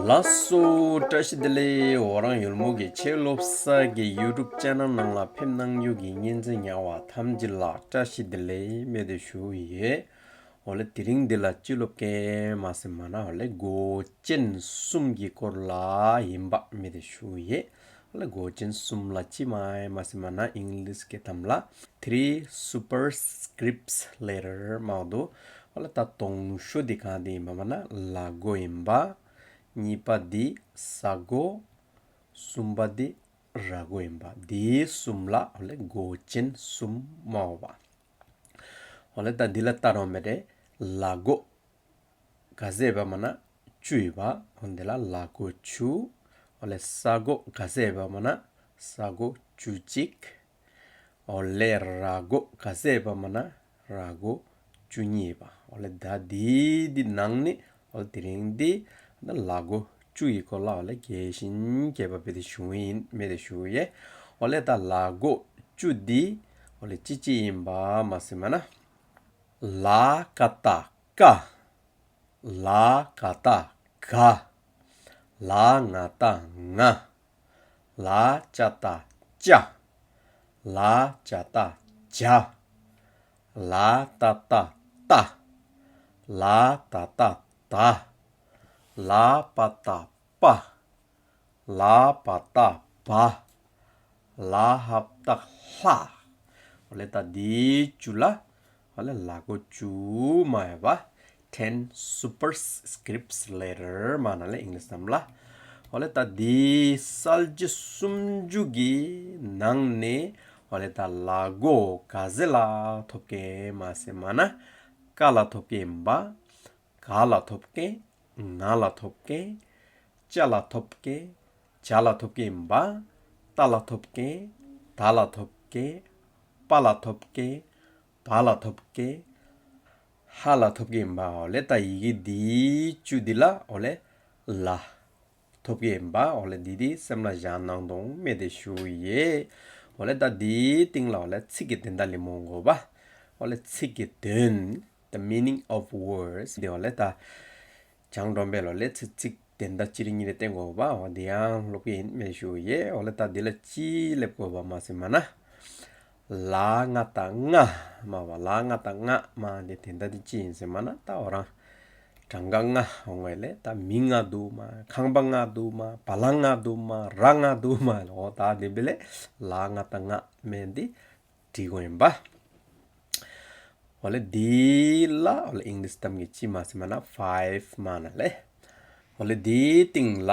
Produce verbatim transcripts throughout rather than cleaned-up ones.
ལགས་སོ། བཀྲ་ཤིས་བདེ་ལེགས། འོ་རང་ཡུལ་མོ་གི་ཆེས་ལོབས་ས་གི་ཡུ་ཊུབ་ཆེ་ནལ་ནང་ལ་ཕེབས་གནང་ཡོད་ཀྱི་ཉེ་ཚན་ཉ་བ་ཐམས་ཅད་ལ་བཀྲ་ཤིས་བདེ་ལེགས་མེ་དེ་ཞུ་ཡི་ཡོད། འོ་ལེ་དེ་རིང་འདི་ལ་ཅི་ལོབས་ཀེ་མ་སི་མ་ན་འོ་ལེ་མགོ་ཅན་གསུམ་གྱི་སྐོར་ལ་ཨིན་པ་མེ་དེ་ཞུ་ཡི་ཡོད། འོ་ལེ་མགོ་ཅན་གསུམ་ལ་ཅི་སྨོ་མ་སི་མ་ན་ཨིང་ལིཤ་གི་གཏམ་ལ་three superscripts letter མ་འདུག། འོ་ལེ་ད་དང་ཤོས་འདི་གང་འདི་ཨིན་པ་མ་ན་ལ་མགོ་ཨིན་པ། གཉིས་པ་འདི་ས་མགོ། གསུམ་པ་འདི་ར་མགོ་ཨིན་པ། འདི་གསུམ་ལ་འོ་ལེ་མགོ་ཅན་གསུམ་མ་འོ་བ། འོ་ལེ་ད་འདི་ལ་ལྟ་རོགས་མེ་རེ། ལ་མགོ་ག་ཟེ་ཨིན་པ་མ་ན་བཅུ་ཨིན་པ། འོ་འདི་ལ་ལ་མགོ་བཅུ། འོ་ལེ་ས་མགོ་ག་ཟེ་ཨིན་པ་མ་ན་ས་མགོ་བཅུ་གཅིག། འོ་ལེ་ར་མགོ་ག་ཟེ་ཨིན་པ་མ་ན་ར་མགོ་བཅུ་གཉིས་ཨིན་པ། འོ་ལེ་ད་འདི་འདི་ནང་ནེ་འོ་ལེ་དེ་རིང་འདི་ད་ལ་མགོ་བཅུ་ཡི་སྐོར་ལ་འོ་ལེ་རྒྱས་ཤིང་རྒྱས་པ་སྦེ་དེ་ཞུ་ཡིན་མེ་དེ་ཞུ་ཡི་ཡོད། འོ་ལེ་ད་ལ་མགོ་བཅུ་འདི་འོ་ལེ་ཅི་ཅི་ཨིན་པ་མ་སི་མ་ན། ལ་ཀ་བཏགས་ཀ། ལ་ག་བཏགས་ག། ལ་ང་བཏགས་ང་། ལ་ཅ་བཏགས་ཅ། ལ་ཇ་བཏགས་ཇ། ལ་ཏ་བཏགས་ཏ། ལ་ད་བཏགས་ད། ལ་པ་བཏགས་པ། ལ་བ་བཏགས་བ། ལ་ཧ་བཏགས་ལྷ། འོ་ལེ་ད་འདི་བཅུ་ལ་འོ་ལེ་ལ་མགོ་བཅུ་མ་ཡོད་པ། ten superscripts letter མ་ན་ལེ་ཨིང་ལིཤ་གཏམ་ལ། འོ་ལེ་ད་འདི་གསལ་བྱེད་སུམ་ཅུ་གི་ནང་ནེ་འོ་ལེ་ད་ལ་མགོ་ག་ཟེ་ལ་ཐོབ་ཀེ་མ་སི་མ་ན་ཀ་ལ་ཐོབ་ཀེ་ཨིན་པ། ག་ལ་ཐོབ་ཀེ། ང་ལ་ཐོབ་ཀེ། ཅ་ལ་ཐོབ་ཀེ། ཇ་ལ་ཐོབ་ཀེ་ཨིན་པ། ཏ་ལ་ཐོབ་ཀེ། ད་ལ་ཐོབ་ཀེ། པ་ལ་ཐོབ་ཀེ། བ་ལ་ཐོབ་ཀེ། ཧ་ལ་ཐོབ་ཀེ་ཨིན་པ། འོ་ལེ་ད་ཡི་གེ་འདི་བཅུ་འདི་ལ་འོ་ལེ་ལ་ཐོབ་ཀེ་ཨིན་པ། འོ་ལེ་འདི་འདི་སེམས་ལ་བཞག་གནང་དོ་མེ་དེ་ཞུ་ཡི་ཡོད། འོ་ལེ་ད་འདི་སྟེང་ལ་འོ་ལེ་ཚིག་གི་དོན་དག་ལི་མོ་གོ་བ། འོ་ལེ་ཚིག་གི་དོན། The meaning of words. འདི་འོ་ལེ་ད་བྱང་སྒྲོམ་པའི་ལོ་ལེ་ཚིག་ཚིག་དོན་དག་ཅིག་རི་གཉིས་རེ་བསྟན་དགོས་པ་འོ་འདི་ཡང་ལོག་གི་ཡིན་མེ་ཞུ་ཡི་ཡོད། འོ་ལེ་ད་འདི་ལ་ཅི་ལེབ་དགོས་པ་མ་སི་མ་ན། ལ་ང་བཏགས་ལྔ་མ་བ། ལ་ང་བཏགས་ལྔ་མ་འདི་དོན་དག་འདི་ཅི་ཡིན་སི་མ་ན་ད་འོ་རང་གྲངས་ཀ་ལྔ་འོང་བ་ལེ་ད་མི་ལྔ་འདུག་མ། ཁང་པ་ལྔ་འདུག་མ། བ་ལང་ལྔ་འདུག་མ། ར་ལྔ་འདུག་མ། འོ་ད་འདི་བི་ལེ་ལ་ང་བཏགས་ལྔ་མེ་འདི་བྲི་དགོས་ཡིན་པ། འོ་ལེ་འདི་ལ་འོ་ལེ་ཨིང་ལིཤ་གཏམ་གི་ཅི་མ་སི་མ་ན་ཕའིབ་མ་ན་ལེ། འོ་ལེ་འདི་སྟེང་ལ་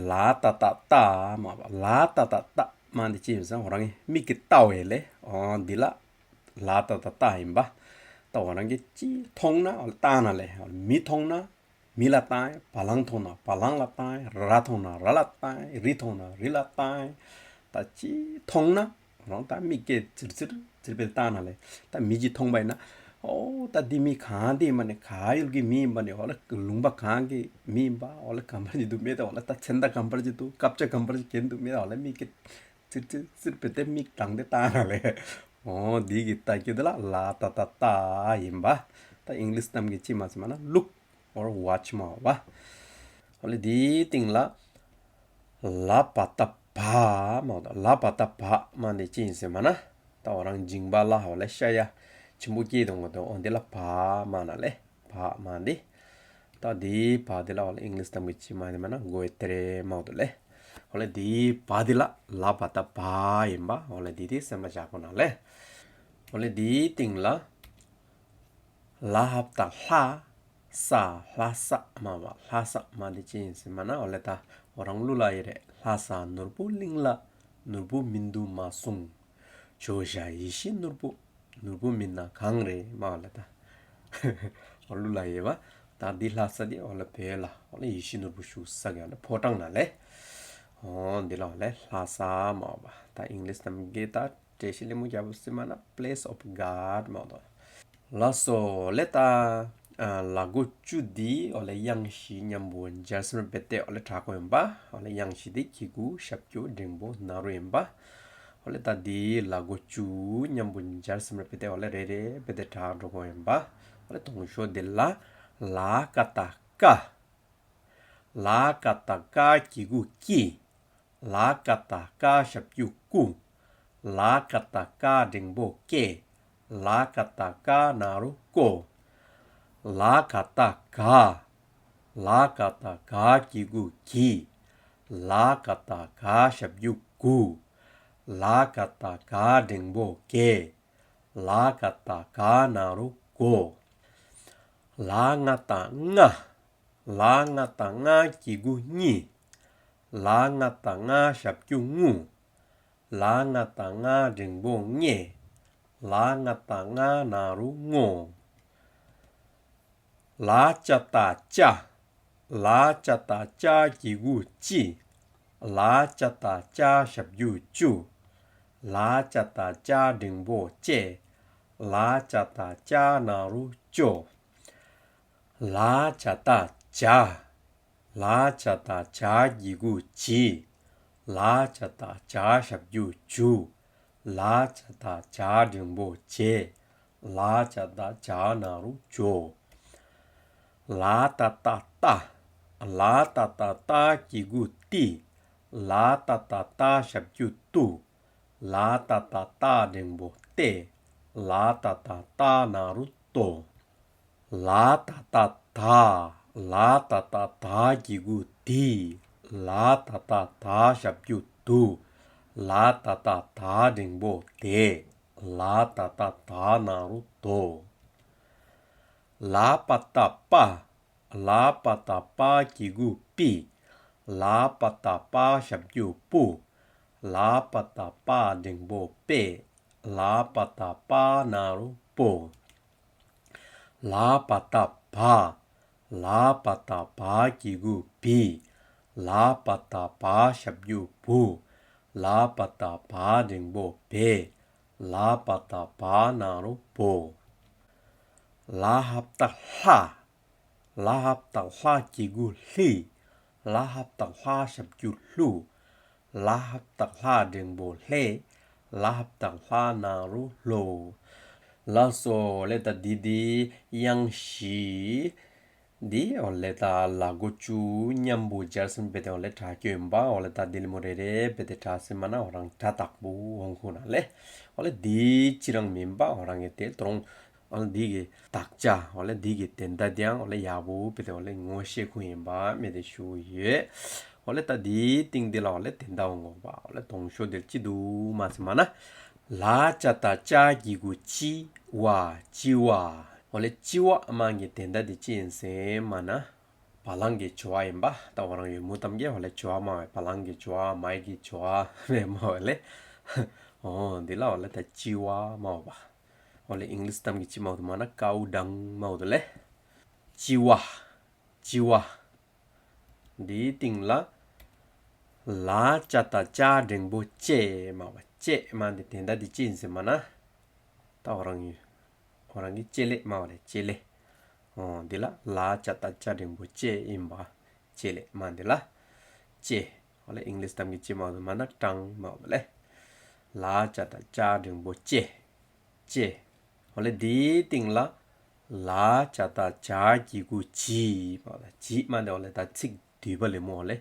ལ་ཏ་བཏགས་ལྟ་མ་བ། ལ་ཏ་བཏགས་ལྟ་མ་འདི་ཅི་ཡིན་ཟེར་ན་འོ་རང་གི་མིག་གི་ལྟ་བ་ལེ། འོ་འདི་ལ་ལ་ཏ་བཏགས་ལྟ་ཡིན་པ། ད་འོ་རང་གི་ཅི་མཐོང་ན་འོ་ལེ་ལྟ་ན་ལེ། མི་མཐོང་ན་མི་ལ་ལྟ་ཡིན། བ་ལང་མཐོང་ན་བ་ལང་ལ་ལྟ་ཡིན། ར་མཐོང་ན་ར་ལ་ལྟ་ཡིན། རི་མཐོང་ན་རི་ལ་ལྟ་ཡིན། ད་ཅི་མཐོང་ན་རང་ད་མིག་གིས་ཙིར་ཙིར་ཙིར་བེ་ལྟ་ན་ལེ། ད་མི་ཅིག་མཐོང་པ་ཡིན་ན་ཨོ་ད་འདི་མི་གང་འདི་ཡིན་པ་ནི་ག་ཡུལ་གྱི་མི་ཡིན་པ་ནི་འོ་ལེ་ལུང་པ་གང་གི་མི་ཡིན་པ་འོ་ལེ་གམ་པར་ཅིག་འདུག་མེད་ད་འོ་ལེ་ད་མཚན་རྟགས་གམ་པར་ཅིག་འདུག་སྐབས་ཅིག་གམ་པར་ཅིག་གྱོན་འདུག་མེད་ད་འོ་ལེ་མིག་གིས་ཙིར་ཙིར་ཙིར་བེ་ཏེ་མིག་དྲངས་ཏེ་ལྟ་ན་ལེ། ཨོ་འདི་གི་ལྟ་རྒྱུ་འདི་ལ་ལ་ཏ་བཏགས་ལྟ་ཡིན་པ། ད་ཨིང་ལིཤ་གཏམ་གི་ཅི་མ་སི་མ་ན་ལུག་ཨོར་ཝ་ཆི་མ་བ། འོ་ལེ་འདིའི་སྟེང་ལ་ལ་བ་བཏགས་བ་མ་འོ་ད་ལ་བ་བཏགས་བ་མ་འདི་ཅི་ཡིན་ཟེར་མ་ན་ད་འོ་རང་མཇིང་པ་ལ་འོ་ལེ་ཤ་ཡ་ཆེན་པོ་སྐྱེས་དོ་འོ་འདི་ལ་བ་མ་ན་ལེ། བ་མ་འདི་ད་འདི་བ་འདི་ལ་འོ་ལེ་ཨིང་ལིཤ་གཏམ་གི་ཅི་མ་ཟེར་མ་ན་གོ་ཡེ་ཏེ་རེ་མ་འོ་ད་ལེ། འོ་ལེ་འདི་བ་འདི་ལ་ལ་བ་བཏགས་བ་ཡིན་པ། འོ་ལེ་འདི་འདི་སེམས་ལ་བཞག་དགོས་ན་ལེ། འོ་ལེ་འདིའི་སྟེང་ལ་ལ་ཧ་བཏགས་ལྷ། ས། ལྷ་ས་མ་བ། ལྷ་ས་མ་འདི་ཅི་ཡིན་ཟེར་མ་ན་འོ་ལེ་ད་འོ་རང་གླུ་ལ་ཡོད་རེད། ལྷ་ས་ནོར་བུ་གླིང་ལ་ནོར་བུ་མིན་དུ་མ་གསུངས། བྱོས་ཤག་ཡིད་བཞིན་ནོར་བུ། ནོར་བུ་མིན་ན་གང་རེད་མ་འོ་ལེ་ད། འོ་གླུ་ལ་ཡོད་པ། ད་འདི་ལྷ་ས་འདི་འོ་ལེ་བོད་ལ་འོ་ལེ་ཡིད་བཞིན་ནོར་བུ་བཞུགས་ས་གི་འོ་ལེ་ཕོ་བྲང་ན་ལེ། འོ་འདི་ལ་འོ་ལེ་ལྷ་ས་མ་འོ་བ། ད་ཨིང་ལིཤ་གཏམ་གི་ད་འགྲེལ་བཤད་ལེ་མོ་རྒྱབ་སི་མ་ན་place of God མ་འོ་ད། ལགས་སོ་ལེ་ད་ལ་མགོ་བཅུ་འདི་འོ་ལེ་དབྱངས་བཞི་མཉམ་པོ་སྦྱར་སེམས་རེ་བེ་ཏེ་འོ་ལེ་བྲག་གོ་ཡིན་པ། འོ་ལེ་དབྱངས་བཞི་འདི་གི་གུ་ཞབས་ཀྱུ་འགྲེང་བུ་ན་རོ་ཡིན་པ། འོ་ལེ་ད་འདི་ལ་མགོ་བཅུ་མཉམ་པོ་སྦྱར་སེམས་རེ་བེ་ཏེ་འོ་ལེ་རེ་རེ་བེ་ཏེ་བྲག་འགྲོ་གོ་ཡིན་པ། འོ་ལེ་དང་ཤོས་འདི་ལ་ལ་ཀ་བཏགས་ཀ། ལ་ཀ་བཏགས་ཀ་གི་གུ་ཀྱི། ལ་ཀ་བཏགས་ཀ་ཞབས་ཀྱུ་ཀུ། ལ་ཀ་བཏགས་ཀ་འགྲེང་བུ་ཀྱེ། ལ་ཀ་བཏགས་ཀ་ན་རོ་ཀོ། ལ་ཀ་བཏགས་ག། ལ་ཀ་བཏགས་ག་གི་གུ་གྱི། ལ་ཀ་བཏགས་ག་ཞབས་ཀྱུ་གུ། ལ་ཀ་བཏགས་ག་འགྲེང་བུ་གེ། ལ་ཀ་བཏགས་ག་ན་རོ་གོ། ལ་ང་བཏགས་ང། ལ་ང་བཏགས་ང་གི་གུ་ཉི། ལ་ང་བཏགས་ང་ཞབས་ཀྱུ་ངུ། ལ་ང་བཏགས་ང་འགྲེང་བུ་ངེ། ལ་ང་བཏགས་ང་ན་རོ་ངོ། ལ་ཅ་བཏགས་ལྕ། ལ་ཅ་བཏགས་ལྕ་གི་གུ་ལྕི། ལ་ཅ་བཏགས་ལྕ་ཞབས་ཀྱུ་ལྕུ། ལ་ཅ་བཏགས་ལྕ་འགྲེང་བུ་ལྕེ། ལ་ཅ་བཏགས་ལྕ་ན་རོ་ལྕོ། ལ་ཅ་བཏགས་ལྗ། ལ་ཅ་བཏགས་ལྗ་གི་གུ་ལྗི། ལ་ཅ་བཏགས་ལྗ་ཞབས་ཀྱུ་ལྗུ། ལ་ཅ་བཏགས་ལྗ་འགྲེང་བུ་ལྗེ། ལ་ཅ་བཏགས་ལྗ་ན་རོ་ལྗོ། ལ་ཏ་བཏགས་ལྟ། ལ་ཏ་བཏགས་ལྟ་གི་གུ་ལྟི། ལ་ཏ་བཏགས་ལྟ་ཞབས་ཀྱུ་ལྟུ། ལ་ཏ་བཏགས་ལྟ་འགྲེང་བུ་ལྟེ། ལ་ཏ་བཏགས་ལྟ་ན་རོ་ལྟོ། ལ་ཏ་བཏགས་ལྡ། ལ་ཏ་བཏགས་ལྡ་གི་གུ་ལྡི། ལ་ཏ་བཏགས་ལྡ་ཞབས་ཀྱུ་ལྡུ། ལ་ཏ་བཏགས་ལྡ་འགྲེང་བུ་ལྡེ། ལ་ཏ་བཏགས་ལྡ་ན་རོ་ལྡོ། ལ་པ་བཏགས་ལྤ། ལ་པ་བཏགས་ལྤ་གི་གུ་ལྤི། ལ་པ་བཏགས་ལྤ་ཞབས་ཀྱུ་ལྤུ། ལ་པ་བཏགས་ལྤ་འགྲེང་བུ་ལྤེ། ལ་པ་བཏགས་ལྤ་ན་རོ་ལྤོ། ལ་པ་བཏགས་ལྦ། ལ་པ་བཏགས་ལྦ་གི་གུ་ལྦི། ལ་པ་བཏགས་ལྦ་ཞབས་ཀྱུ་ལྦུ། ལ་པ་བཏགས་ལྦ་འགྲེང་བུ་ལྦེ། ལ་པ་བཏགས་ལྦ་ན་རོ་ལྦོ། ལ་ཧ་བཏགས་ལྷ། ལ་ཧ་བཏགས་ལྷ་གི་གུ་ལྷི། ལ་ཧ་བཏགས་ལྷ་ཞབས་ཀྱུ་ལྷུ། ལ་ཧ་བཏགས་ལྷ་འགྲེང་བུ་ལྷེ། ལ་ཧ་བཏགས་ལྷ་ན་རོ་ལྷོ། ལགས་སོ། འོ་ལེ་ད་འདི་འདི་དབྱངས་བཞི་འདི་འོ་ལེ་ད་ལ་གོ་ཅུ་མཉམ་པོ་སྦྱར་ཟིན་པ་དེ་འོ་ལེ་དྲག་སྐྱོད་ཡིན་པ། འོ་ལེ་ད་འདི་ལེ་མོ་རེ་རེ་བེ་དེ་དྲག་ཟིན་མ་ན་འོ་རང་དྲག་དག་པོ་འོང་ཁུ་ན་ལེ། འོ་ལེ་འདི་ཅི་རང་མིན་པ་འོ་རང་གི་དེ་ཏོང་འོ་ལེ་འདི་གི་དག་ཆ་འོ་ལེ་འདི་གི་དོན་དག་དེའང་འོ་ལེ་ཡག་པོ་བེ་དེ་འོ་ལེ་ངོ་ཤེས་ཁུ་ཡིན་པ་མེ་དེ་ཞུ་ཡོད། འོ་ལེ་ད་འདི་སྟེང་འདི་ལ་འོ་ལེ་དོན་དག་འོང་གོ་བ་འོ་ལེ་དོང་ཤོ་དེ་ལ་ཅི་འདུག་མ་ཟེར་མ་ན། ལ་ཅ་བཏགས་ལྕ་གི་གུ་ལྕི་བ། ལྕི་བ། འོ་ལེ་ལྕི་བ་མ་གི་དོན་དག་དེ་ཅི་ཡིན་ཟེར་མ་ན། བ་ལང་གི་ཅོ་བ་ཡིན་པ། ད་འོ་རང་ཡུལ་མོ་གཏམ་གྱི་འོ་ལེ་ཅོ་བ་མ་བ་བ་ལང་གི་ཅོ་བ་མའི་གི་ཅོ་བ་མེ་མ་འོ་ལེ། འོ་འདི་ལ་འོ་ལེ་ད་ལྕི་བ་མ་འོ་བ། འོ་ལེ་ཨིང་ལིཤ་གཏམ་གྱི་ཅི་མ་འོ་དུ་མ་ན་ཀའུ་ཌང་མ་འོ་དུ་ལེ། ལྕི་བ། ལྕི་བ། འདིའི་སྟེང་ལ། ལ་ཅ་བཏགས་ལྕ་འགྲེང་བུ་ལྕེ་མ་བ། ལྕེ་མ་འདི་དོན་དག་འདི་ཅི་ཡིན་ཟེར་མ་ན། ད་འོ་རང་ཡུལ། འོ་རང་གི་ལྕེ་ལེ་མ་འོ་ལེ་ལྕེ་ལེ། འོ་འདི་ལ་ལ་ཅ་བཏགས་ལྕ་འགྲེང་བུ་ལྕེ་ཡིན་པ། ལྕེ་ལེ་མ་འདི་ལ། ལྕེ། འོ་ལེ་ཨིང་ལིཤ་གཏམ་གྱི་ལྕེ་མ་འོ་དུ་མ་ན་ཊང་མ་འོ་དུ་ལེ། ལ་ཅ་བཏགས་ལྕ་འགྲེང་བུ་ལྕེ། ལྕེ། འོ་ལེ་འདིའི་སྟེང་ལ། ལ་ཅ་བཏགས་ལྗ་གི་གུ་ལྗི་མ་འོ་ལེ་ལྗི་མ་འདི་འོ་ལེ་ད་ཚིག་བསྡུས་པ་ལེ་མོ་འོ་ལེ།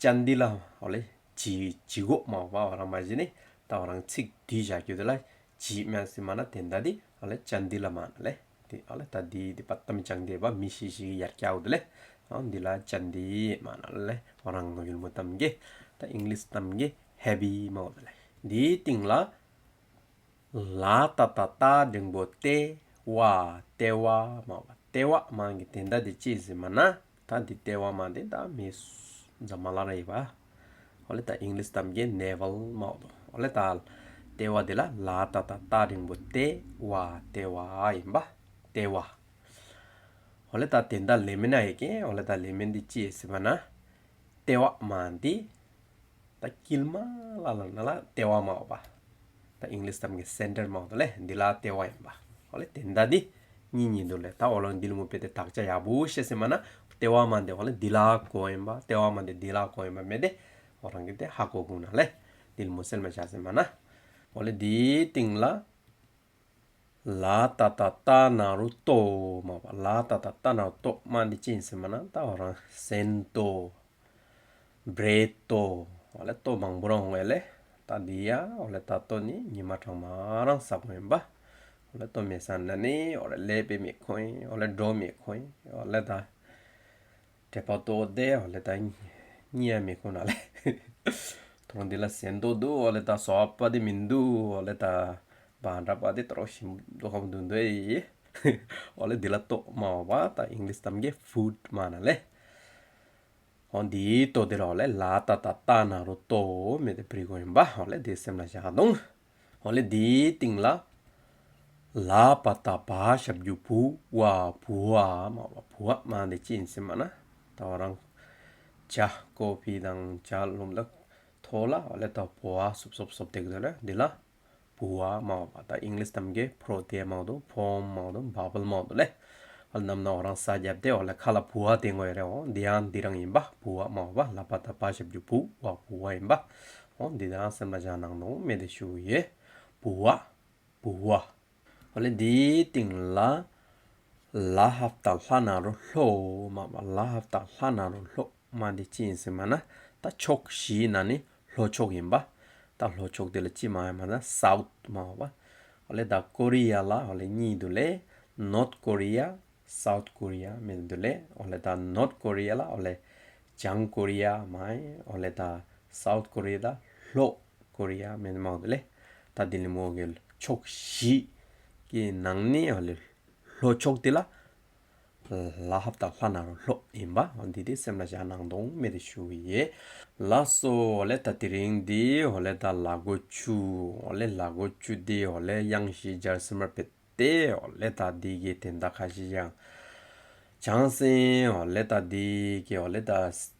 ཅ་འདི་ལ་འོ་ལེ་ལྗི་ལྗི་གོ་མ་འོ་བ་འོ་རང་མ་གཞི་ནི་ད་འོ་རང་ཚིག་བསྡུས་བཞག་རྒྱུ་དེ་ལ་ལྗི་མ་ཟེར་མ་ན་དོན་དག་འདི་འོ་ལེ་ཅ་འདི་ལ་མ་ན་ལེ། འདི་འོ་ལེ་ད་འདི་འདི་པ་ཏམ་ཅང་འདི་བ་མི་ཤི་ཤི་གི་ཡར་སྐྱ་འོ་དུ་ལེ། འོ་འདི་ལ་ཅ་འདི་མ་ན་ལེ། འོ་རང་ཡུལ་མོ་གཏམ་གྱི་ད་ཨིང་ལིཤ་གཏམ་གྱི་ཧེ་བི་མ་འོ་དུ་ལེ། འདིའི་སྟེང་ལ། ལ་ཏ་བཏགས་ལྟ་འགྲེང་བུ་ལྟེ་བ། ལྟེ་བ་མ་བ། ལྟེ་བ་མ་གི་དོན་དག་འདི་ཅི་ཟེར་མ་ན། ད་འདི་ལྟེ་བ་མ་འདི་ད་མི་ཟ་མ་ལ་ར་ཡི་བ། འོ་ལེ་ད་ཨིང་ལིཤ་གཏམ་གྱི་ནེ་ཝལ་མ་བ། འོ་ལེ་ད་ལྟེ་བ་འདི་ལ་ལ་ཏ་བཏགས་ལྟ་འགྲེང་བུ་ལྟེ་བ། ལྟེ་བ་ཡིན་པ། ལྟེ་བ། འོ་ལེ་ད་དོན་དག་ལེ་མིན་ན་ཡི་གེ་འོ་ལེ་ད་ལེ་མིན་འདི་ཅི་ཟེར་མ་ན། ལྟེ་བ་མ་འདི། ད་དཀྱིལ་མ་ལ་ལ་ན་ལ་ལྟེ་བ་མ་བ། ད་ཨིང་ལིཤ་གཏམ་གྱི་སེན་ཊར་མ་བ་ལེ་འདི་ལ་ལྟེ་བ་ཡིན་པ། འོ་ལེ་དོན་དག་འདི་གཉིས་གཉིས་འདུག་ལེ། ད་འོ་ལེ་འདི་ལ་མོ་བེ་དེ་དག་ཆ་ཡག་པོ་ཤེས་ཟེར་མ་ན་ལྟེ་བ་མ་འདི་འོ་ལེ་འདི་ལ་གོ་ཡིན་པ། ལྟེ་བ་མ་འདི་འདི་ལ་གོ་ཡིན་པ་མེ་དེ་འོ་རང་གི་དེ་ཧ་གོ་གུང་ན་ལེ། འདི་ལ་མོ་སེལ་མ་ཆ་ཟེར་མ་ན། འོ་ལེ་འདིའི་སྟེང་ལ། ལ་ཏ་བཏགས་ལྟ་ན་རོ་ལྟོ་མ་བ། ལ་ཏ་བཏགས་ལྟ་ན་རོ་ལྟོ་མ་འདི་ཅི་ཨིན་ཟེར་མ་ན་ད་འོ་རང་སེན་ཏོ། བྲེ་ཏོ། འོ་ལེ་ལྟོ་མང་པོ་རང་ཧོ་ཡ་ལེ། ད་འདི་ཡ་འོ་ལེ་ད་ལྟོ་ནི་ཉི་མ་གྲངས་མ་རང་ས་གོ་ཨིན་པ། འོ་ལེ་ལྟོ་མེད་ས་ན་ནི་འོ་ལེ་ལེབ་པེ་མི་ཁོ་ཨིན། འོ་ལེ་འགྲོ་མི་ཁོ་ཨིན། འོ་ལེ་ད་དྲེ་པ་ཏོ་དེ་འོ་ལེ་ད་ཉི་ཡ་མི་ཁོ་ན་ལེ། ཐོ་རངས་འདི་ལ་སེན་ཏོ་དུག། འོ་ལེ་ད་སོ་པ་དེ་མིན་དུག། འོ་ལེ་ད་བ་འདྲ་པ་དེ་ཏོ་རོ་ཤིམ་ཏོ་ཁམ་དུན་དོ་ཨེ། འོ་ལེ་འདི་ལ་ལྟོ་མ་བ་ད་ཨིང་ལིཤ་ཏམ་གི་ཕུཌ་མ་ན་ལེ། འོ་འདི་ལྟོ་དེ་ར་འོ་ལེ་ལ་ཏ་བཏགས་ལྟ་ན་རོ་ལྟོ་མེ་དེ་བྲི་གོ་ཨིན་པ། འོ་ལེ་འདི་སེམས་ལ་ཞག་དོང་། འོ་ལེ་འདི་སྟིང་ལ་ལ་པ་ཏ་བ་ཞབས་ཀྱུ་བུ་བ་བུ་བ་མ་བ། བུ་བ་མ་འདི་ཅི་ཨིན་ཟེར་མ་ན་ད་འོ་རང་ཇ་ཀོ་ཕི་དང་ཇ་ལུམ་ད་ཐོ་ལ་འོ་ལེ་ད་བུ་བ་སུབ་སུབ་སུབ་དེ་གི་དོ་ལེ་འདི་ལ་བུ་བ་མ་བ། ད་ཨིང་ལིཤ་ཏམ་གི་པྲོ་ཊི་མ་དུ་ཕོམ་མ་དུ་བ་བལ་མ་དུ་ལེ། འོ་ལེ་ནམ་ན་འོ་རང་ས་རྒྱབ་སྟེ་འོ་ལེ་ཁ་ལ་བུ་བ་དེ་ངོ་ཡ་རེ། འོ་འདི་ཡང་འདི་རང་ཨིན་པ། བུ་བ་མ་བ་ལ་པ་ཏ་བ་ཞབས་ཀྱུ་བུ་བ་བུ་བ་ཨིན་པ། འོ་འདི་དང་སེམས་ལ་ཞག་ནང་དོང་མེ་དེ་ཞུ་ཡེ། བུ་བ་བུ་བ། འོ་ལེ་འདི་སྟིང་ལ་ལ་ཧ་བཏགས་ལྷ་ན་རོ་ལྷོ་མ་བ། ལ་ཧ་བཏགས་ལྷ་ན་རོ་ལྷོ་མ་འདི་ཅི་ཨིན་ཟེར་མ་ན་ད་ཕྱོགས་བཞི་ནང་ནི་ལྷོ་ཕྱོགས་ཨིན་པ། ད་ལྷོ་ཕྱོགས་དེ་ལ་ཅི་མ་ཨིན་མ་ན་སའུཐ་མ་བ། འོ་ལེ་ད་ཀོ་རི་ཡ་ལ་འོ་ལེ་ཉིས་དུ་ལེ། ནོརཐ་ཀོ་རི་ཡ་སའུཐ་ཀོ་རི་ཡ་མེ་དུ་ལེ། འོ་ལེ་ད་ནོརཐ་ཀོ་རི་ཡ་ལ་འོ་ལེ་ཅང་ཀོ་རི་ཡ་མ་ཨིན། འོ་ལེ་ད་སའུཐ་ཀོ་རི་ཡ་ད་ལྷོ་ཀོ་རི་ཡ་མེ་མ་དུ་ལེ། ད་འདི་ལེ་མོ་གི་ཕྱོགས་བཞི་གི་ནང་ནི་འོ་ལེ་ལྷོ་ཕྱོགས་དེ་ལ་ལ་ཧ་བཏགས་ལྷ་ན་རོ་ལྷོ་ཨིན་པ། འོ་འདི་དེ་སེམས་ལ་ཞག་ནང་དོང་མེ་དེ་ཞུ་ཡེ། ལགས་སོ། འོ་ལེ་ད་དེ་རིང་འདི་འོ་ལེ་ད་ལ་གོ་ཅུ། འོ་ལེ་ལ་གོ་ཅུ་འདི་འོ་ལེ་ཡང་ཞིག་སྦྱར་སེམས་མར་ཕེ་ཏེ་འོ་ལེ་ད་འདི་གི་དོན་དག་ཁ་ཤས་ཡང་ཅང་སེ་འོ་ལེ་ད་འདི་གི་འོ་ལེ་ད་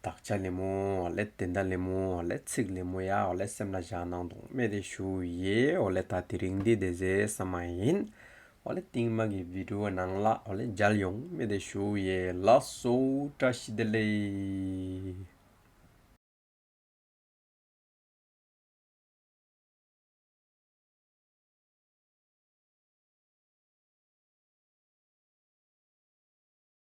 དག་ཆ་ལེ་མོ་འོ་ལེ་དོན་དག་ལེ་མོ་འོ་ལེ་ཚིག་ལེ་མོ་ཡ་འོ་ལེ་སེམས་ལ་ཞག་ནང་དོང་མེ་དེ་ཞུ་ཡེ། འོ་ལེ་ད་དེ་རིང་འདི་དེ་ཟེར་ས་མ་ཨིན། འོ་ལེ་རྟིང་མ་གི་བི་ཌི་ཡོ་ནང་ལ་འོ་ལེ་མཇལ་ཡོང་མེ་དེ་ཞུ་ཡེ། ལགས་སོ། བཀྲ་ཤིས་བདེ་ལེགས།